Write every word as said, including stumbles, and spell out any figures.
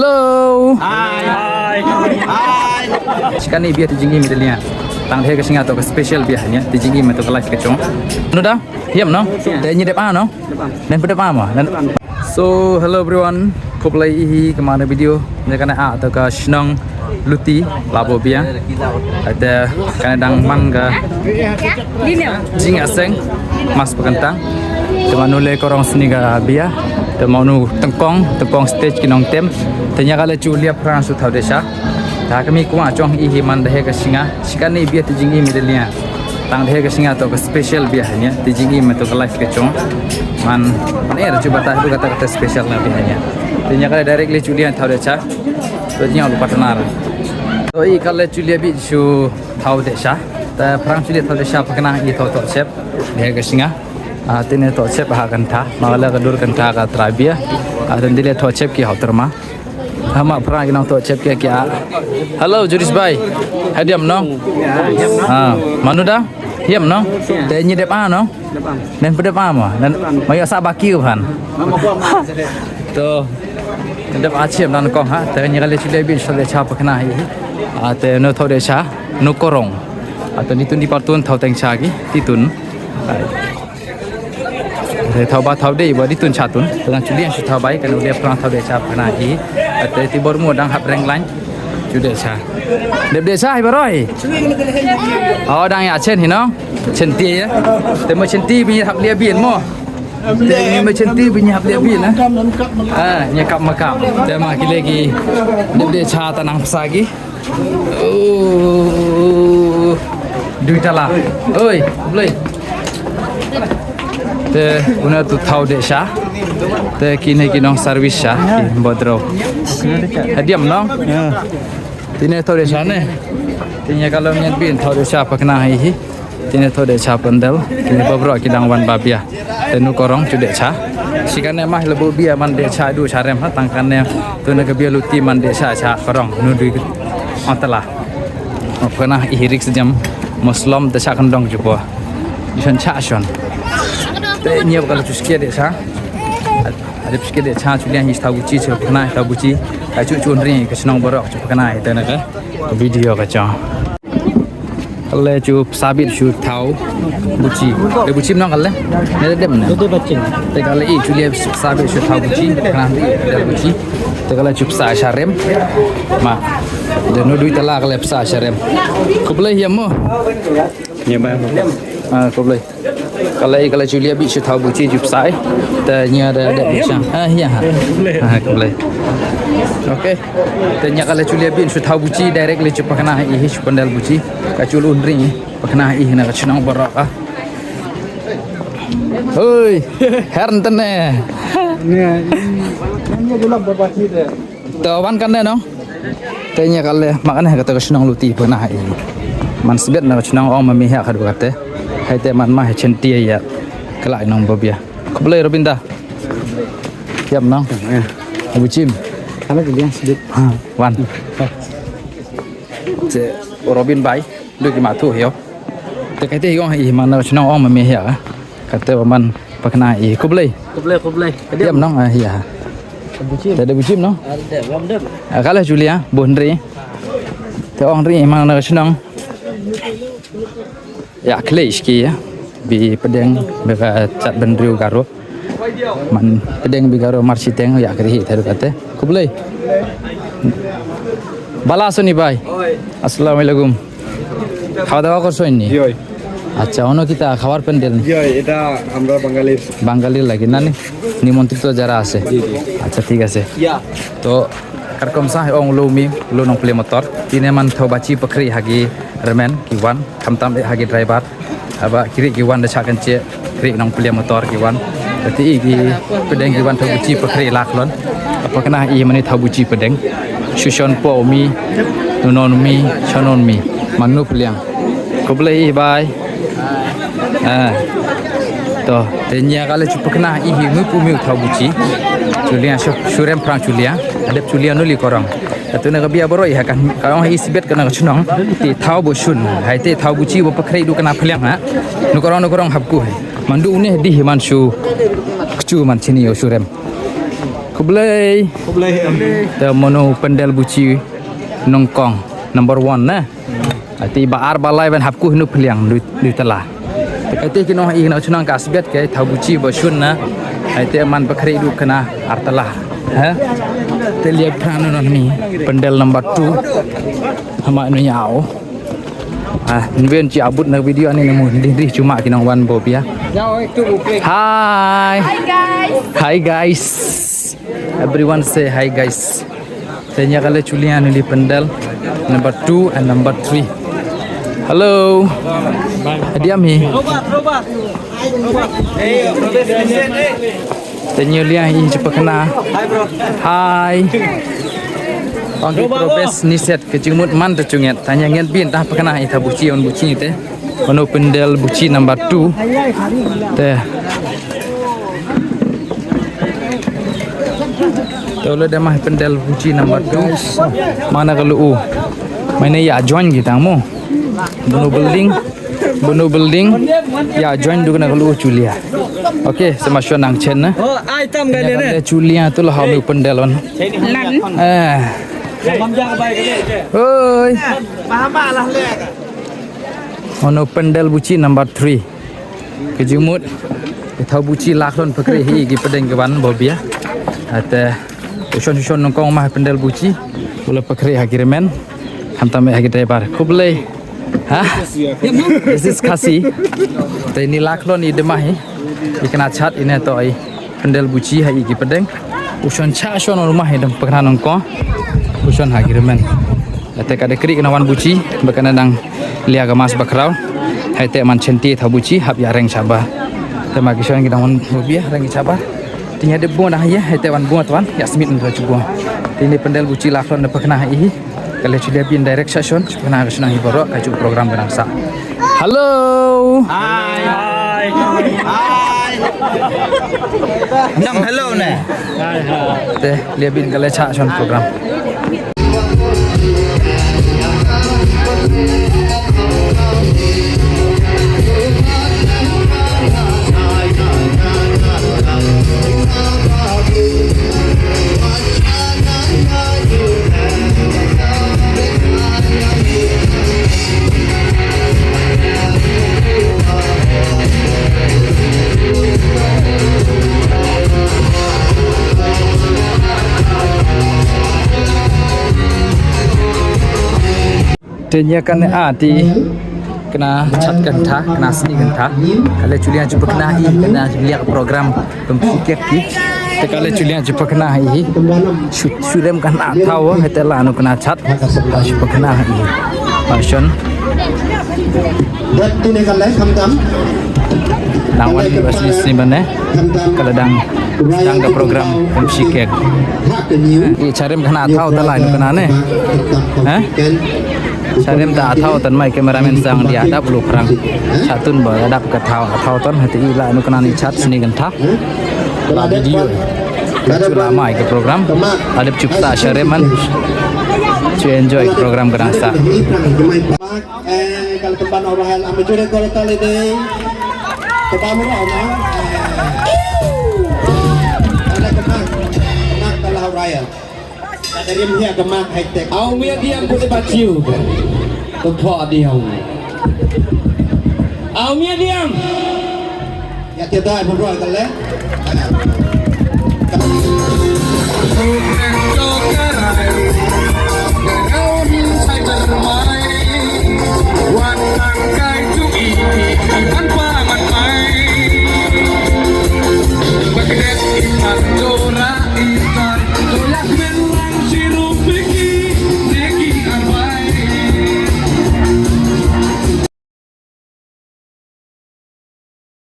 Hello. Hi. Hi. Hi. Shikani bia ti jingim ita liya. Tang deh ka singa to ka special bia hanya ti jingim to ka life ka chong. Nuda, hiam no? Te nyi dep a no? Nen pedep a ma. So hello everyone. Khublei hi ka mana video. Nya kana a to ka shnong Luti labo bia. Ate kana dang mang ka jinga seng mas pakanta. Te manu le korong sini ka bia. Te manu tengkong, tengkong stage ki nong tem. Te nya ka le chu lia prang su thau de sha. Ta kami kuwa chong i hi man de he ka singa. Shikani bia ti jingim de lia. Tang de he ka singa to ka special bia hanya. Ti jingim to ka life ka chong. Man, man er chu bata du kata kata special na bia hanya. Te nya ka le directly chu lia thau de sha. To jing lu partner. To i ka le chu lia bi chu thau de sha. Ta prang chu lia thau de sha pakana i to to chep. De he ka singa. Ah, tine to chep ha kanta. Ma la ka dur kanta ka trabia. Ah, tindile to chep ki hau terma. Hama prang inang to chep ke kya. Hello, Juris bai. Hadiam no? Ah, manu da? Hiam no? Te nyi dep a no? Nen pedep a ma. Nen maya sa baki u han. To. Dep a chep nan kong ha. Te nyi kale chule bin shole cha pakna hi. Ah, te no to de cha. No korong. Ah, te ni tun di partun thau teng cha gi. Ti tun. Ai. Te thau ba thau dei ba di tun cha tun. Te nang chuli yang shu thau bai kan ulia prang thau dei cha pakna hi. Te ti bor mu dang hap reng lain. Chu dei cha. Dep dei cha hi baroi. Oh dang ya chen hi no. Chen ti ya. Te mo chen ti bi hap lia bin mo. Te ni mo chen ti bi hap lia bin na. Ah, nya kap makam. Te ma ki legi. Dep dei cha ta nang psa gi. Oh, dui tala. Oi, blei. Te una tu thau de sha. Te kine ki nong service sha ki bodro. Hadiam no? Tine thau de sha ne. Tine kalau nyen bin thau de sha pakna hi hi. Tine thau de cha pandal, tine babro ki dang wan babia. Te nu korong chu de cha. Shikane mah lebu bia man de cha du cha rem ha tang kane tu na ka bia luti man de cha cha korong nu du antala. Pakna i hirik sejam Muslim de cha kandong ju po. Shon cha shon. Te nya bakal chu skia de cha. Adep skia de cha chu liang hi thau buchi chu pakna thau buchi. Ka chu chun ring ka chnong barok chu pakna hi te na ka. Video ka chong. Kale chu psa bit chu thau buchi. De buchi nong kale. Ne de dem ne. De bachin. Te kale i chu le psa bit chu thau buchi. Kana de buchi. Te kale chu psa sharem. Ma. De no dui tala kale psa sharem. Khublei hiam mo. Nya ba. Ah, khublei. Kale kale chu lia bi chu thau buchi ju psai. Te nya da da bi sang. Ah, ya ha. Ah, khublei. Okay. Te nya kale chu lia bi chu thau buchi direct le chu pakna i hi chu pandal buchi. Ka chu lun ring pakna i na ka chnong barok ah. Hoi, her ntan ne. Ne, ne, ne, ne, ne, ne, ne, ne, To wan kan ne no. Te nya kale ma kan he ka to ka shnong luti puna hi. Man sbet na ka shnong ong ma mi ha ka du kate. Hai te man ma he chen ti ya. Kala nong bobia. Khublei Robinda. Yap nong. Abu chim. Kala ke dia sbet. Ha, wan. Te Robin bai. Du ki ma thu hio. Te kai te yong hi man na shnong ong ma me hia. Ka te ba man pakna i khublei. Khublei khublei. Yam nong a hia. Buchim. Te de buchim nong. Ar de wam de. A kala Julia bu hynri. Te ong ri man na shnong. Ya khlei ski ya. Bi pedeng bi ka chat ben riu garo. Man pedeng bi garo marsi teng ya kri hi te kate. Khublei. Bala suni bai. Assalamualaikum. খাওয়া দাওয়া করছো নি? জি, হয়। আচ্ছা, অন্য কিতা খাবার প্যান্ডেল নি? জি, হয়, এটা আমরা বাঙালির। বাঙালির লাগি না নি? নিমন্ত্রিত যারা আছে। জি, জি। আচ্ছা, ঠিক আছে। ইয়া। তো কারকম sa ong lo mi lo nong pele motor. Tine man tho bachi pakri hagi remen ki wan, khamtam e hagi driver. Aba kri ki wan da cha kan che. Kri nong pele motor ki wan. Ti i ki pedeng ki wan thaw buchi pakri lak lon. Apa kena i mani thaw buchi pedeng. Shushon po mi, nunon mi, shonon mi. Manu peliang. Khublei i bai. Ah. To, te nya kale chu pakna i hi mu pu mu thaw buchi. Chulia shu-, shurem prang chulia. Adep chulia nuli korong. Atu na ka bia boro i ha kan ka ong i sibet kana ka chnong. Ti thaw bu shun. Hai te thaw buchi bu pakri du kana peliang ha. Nu korong nu korong hap ku hai. Mandu une di hi man shu. Kchu man chini yo shurem. Khublei. Khublei. Te mano pandal buchi nyngkong number one ne. Ati ba ar ba lai ban hap ku hinu peliang du, du tala. Te ki noh i na chunang ka sbet ke thaw buchi ba shun na. Ai te man ba khri du kana ar tala. Ha? Te liap khana non ni pandal number two. Hama nu yao. Ah, nven chi abut na video ani namu dih dih cuma ki nong wan bobia. Hi. Hi guys. Hi guys. Everyone say hi guys. Te nya kale chulian ni pandal number two and number three. Hello. Adiam hi. Te nyu liang i chepakhana. Hi bro. Hi. Ong ki Probes Niset ke jingmut man te chunget. Tanya nget bin ta pakhana i ta buchi on buchi te. Ono pandal buchi number two. Te. Te ole de mah pandal buchi number two. Mana kalu u. Mana ya join kita mo. Buno building. Buno building. Ya join dukna kalu chulia. Okay, sama shon nang chen na. Oh, ai tam ga ne ne. Chulia tu lah hau pandal on. Lan. Eh. Oi. Ono pandal buchi number three. Ke jingmut. Ke thaw buchi lakhlon pakri hi ki pedeng ke ban bobia. Ate ushon ushon nongkong mah pandal buchi. Ula pakri ha ki remen. Hamtam ha ki driver. Khublei. Ha? This is Khasi. Te ni lakhlon i demahi. I kena chat i ne to i. Pandal buchi ha i ki pedeng. Ushon cha shon rumah i dem pakra nongkong. Ushon ha ki remen. Ate kada kri kena wan buchi. Bakana dang lia ga mas bakrau. Hai te man chenti thaw buchi hap ya reng chaba. Te ma ki shon ki dang wan bobia reng chaba. Tinya de bon dah ya hai te wan bon tuan ya smit nda chubo. Tini pandal buchi lakhlon da pakna ihi. Kale chulia bin direct session pakna ka shna hi borok ka chu program benang sa. Hello. Hi. Hi. Nam hello ne. Te lia bin kale cha shon program. Te nya kan a ti kena chat kentha, kena sni kentha. Kale chulia chupa kena i, kena chulia program pemsiket ki. Te kale chulia chupa kena i. Shu-, shurem kan a thaw, hete la anu kena chat. Chupa kena i. Passion. Dat tine kale khamtam. Nang wan di basni sni bane. Kale dang, dang ka program pemsiket. I charem kena thaw tala anu kena ne. Ha? Sarem ta a thaw tan mai cameraman sang dia dap lu phrang. Chatun ba dap ka thaw, a thaw tan hati i la nu kena ni chat sni kentha. La video. Ka chu la mai ka program. Adep chup sa sarem man. Chu enjoy program ka dang sa. Eh, kal kemban orang hal ambil jure kol kali dei. Kebam orang. Ada kemang. Kemang kalah raya. Ka dei rim hia ka mak high tech. Au mia diam ku te ba chiu. Ku pho diam. Au mia diam. Ya te dai bu roi ka le.